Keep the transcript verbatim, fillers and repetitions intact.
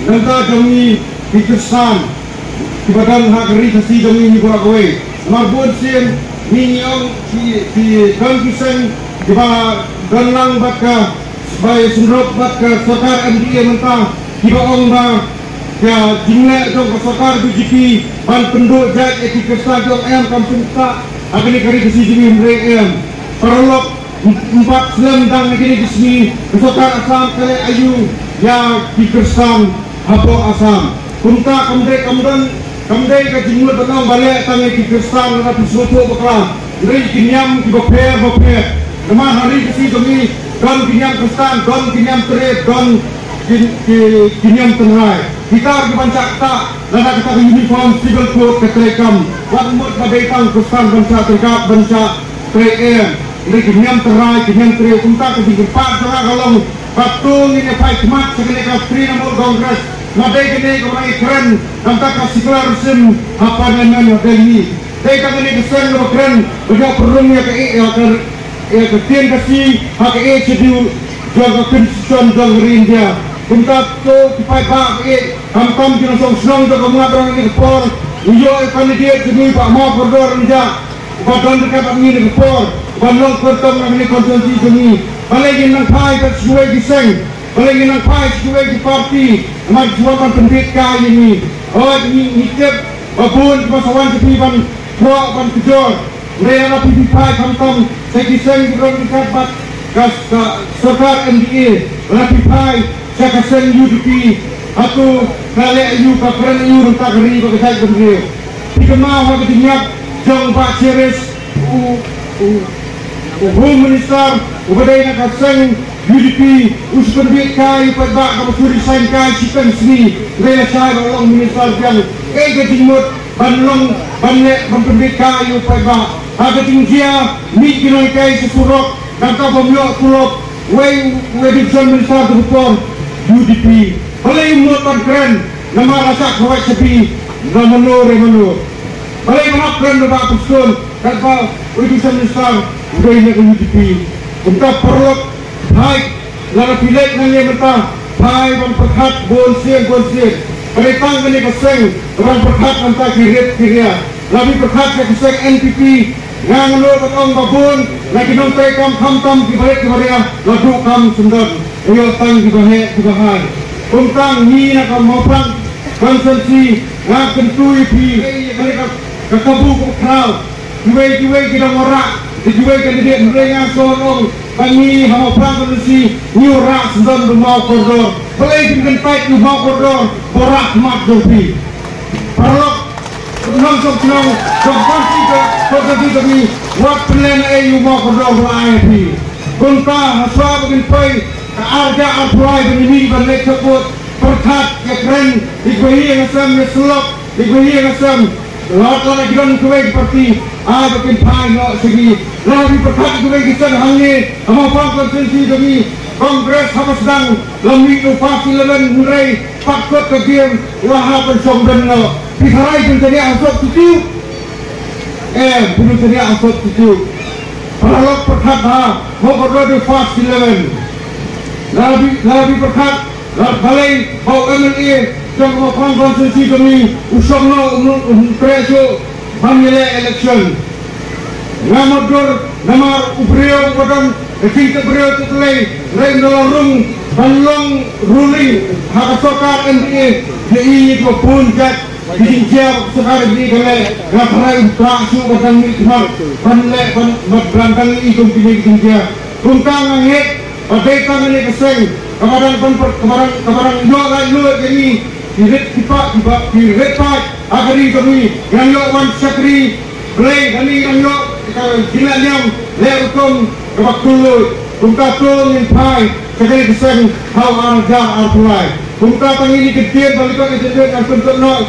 Nangta jong ngi ki Khristan kiba don ha ka ri Khasi jong ngi baroh kawei. Namar bun sien ngi ong ki, ki don ki seng kiba don lang bad ka, ba ïasynrop bad ka sorkar M D A mynta, kiba ong ba ka jingleh jong ka sorkar B J P ban pynduh jait ïa ki Khristan, ki ong em, kam shym ktah ha kane ka ri Khasi jong ngi, hynrei em. Paralok, Em pat slem dang na kine ki sngi, ka sorkar Assam ka leh aïu ïa ki Khristan hapoh Assam? Kumta kam dei, kam don, kam dei ka jingmut ban ong ba leh tang ïa ki Khristan lada phi sngewthuh bakla. Hynrei ki niam kiba pher bapher. Namar ha ri Khasi jong ngi don ki niam Khristan, don ki niam Tre, don ki, ki, ki niam tynrai. Kita ki ban shah ktah lada kata ka Uniform Civil Code ka treikam. Wat mut ba dei tang Khristan ban shah tyngkap, ban shah trei em. Hynrei ki niam tynrai, ki niam Tre, kumta ka jingkyrpad jong nga ka long ba to ngin ïa phai khmat sha kane ka Trinamool Congress. Namar dei kane kaba ngi kren, nangta ka secularism ha Parliament ha Delhi. Dei tang kane ka seng kaba kren ba ïa pynrung ïa ka, ïa ka, ïa ka ktien Khasi ha ka Eighth Schedule jong ka Constitution jong ka ri India. Kumta to ki paidbah ba ïeit, khamtam ki nongshong shnong jong ka Mawkyrwat ha kane ka por, ngi ïoh ïa u candidate jong ngi Bah Mawkordor Rynjah, uba don ryngkat bad ngi na ka por, uba long kyrtong na kane ka constituency jong ngi. Balei ngin nang phai pat sha kiwei ki seng, balei ngin nang phai sha kiwei ki party? Namar ki wan ban pynbit kai ïa ngi. Hooid, ngi, ngi tip ba bun kiba sa wan sha phi ban phroh, ban kjor. Hynrei lada phi phai khamtam sha ki seng kiba don ryngkat bad ka, ka sorkar M D A, lada phi phai sha ka seng U D P, hato ka leh aïu, ka kren aïu na ka bynta ka ri bad ka jaitbynriew? Phi kynmaw ha ka jingïap jong Bah Cherish, u, u, u Home Minister uba dei na ka seng U D P, u shu pynbit kai ïa u paidbah kaba shu resign kai shiteng sngi, hynrei lashai ba long minister biang. Kaei ka jingmut ban long, ban leh, ban pynbit kai ïa u paidbah? Ha ka jingjia mih ki nonghikai sha surok, nangta bym ïoh tulop, wei u, u Education Minister ha ka por, U D P. Balei ym mut ban kren? Namar la shah kawai shabi, la mano re mano. Balei ym hap kren da Bah Prestone, katba u Education Minister u dei na ka U D P? Kumta paralok, phai, lada phi leit nangne mynta, phai ban pyrkhat bun sien bun sien. Ka dei tang kane ka seng ban pyrkhat, mynta ki rit ki ria. Lada phi pyrkhat ïa ka seng N P P, nga ngam lah ban ong ba bun na ki nongtrei kam, khamtam kiba rit kiba ria, la duh kam syndon. Ïoh tang kiba heh kiba hai. Kumta ngi na ka Mawphlang constituency, nga kyntu ïa phi, ïa kane ka, ka kabu ka khraw. Kiwei kiwei ki dang wanrah da kiwei ki candidate, hynrei nga sngewbha ban ong ba ngi ha Mawphlang constituency ngi wanrah syndon da u Mawkordor. Balei phin kyntait ïa u Mawkordor ba wanrah khmat jong phi? Paralok nongshong shnong jong ka constituency jong ngi, wat pynlehnohei ïa u Mawkordor ba la ai ha phi. Kumta ha shuwa ba ngin poi ka ar hajar arphew lai ba ngin mih ban leit shaphrang, pyrkhat, ïakren ïa kiba ïeng ha sem, ïasyllok ïa kiba ïeng ha sem. Lada, lada ki don kiwei ki party, ai ba kin phai noh sha ngi. Lada phi pyrkhat ïa kiwei ki seng hangne ha Mawphlang constituency jong ngi, Congress haba sdang la mih da u first eleven, hynrei pat kot ka game la hap ban shong beit noh. Phi tharai phin shaniah ha substitute? Em, phin shaniah ha substitute. Paralok, pyrkhat bha, Mawkordor da u first eleven. Lada phi, lada phi pyrkhat, lada balei ba u M L A jong ka Mawphlang constituency jong ngi u shong noh, um, um treh shuh ban ïaleh election. Ngam mutdur namar u briew uba don ka jingtip briew tip Blei, hynrei ynda la rung ban long ruling ha ka sorkar M D A, ngi ïohi ïa ka bun jait ki jingjia ba ka sorkar M D A ka leh. Nga tharai um treh shuh ban dang mih khmat ban leh, ban, ban, ban dang ïohi kum kine ki jingjia. Kumta nga ngeit ba dei tang kane ka seng kaba dang ban per-, kaba dang, kaba dang ïoh laitluid ïa ngi ki rit ki paid, ki ba, ki rit paid ha ka ri jong ngi. Ngan ïoh wan shakri Blei, ngan ïoh ka jingleh niam leh rukom kaba khuslai. Kumta to ngin phai sha kane ka seng ha u ar hajar arphew lai. Kumta tang kine ki ktien ba lyngkot ka jingkren ngan pynthut noh.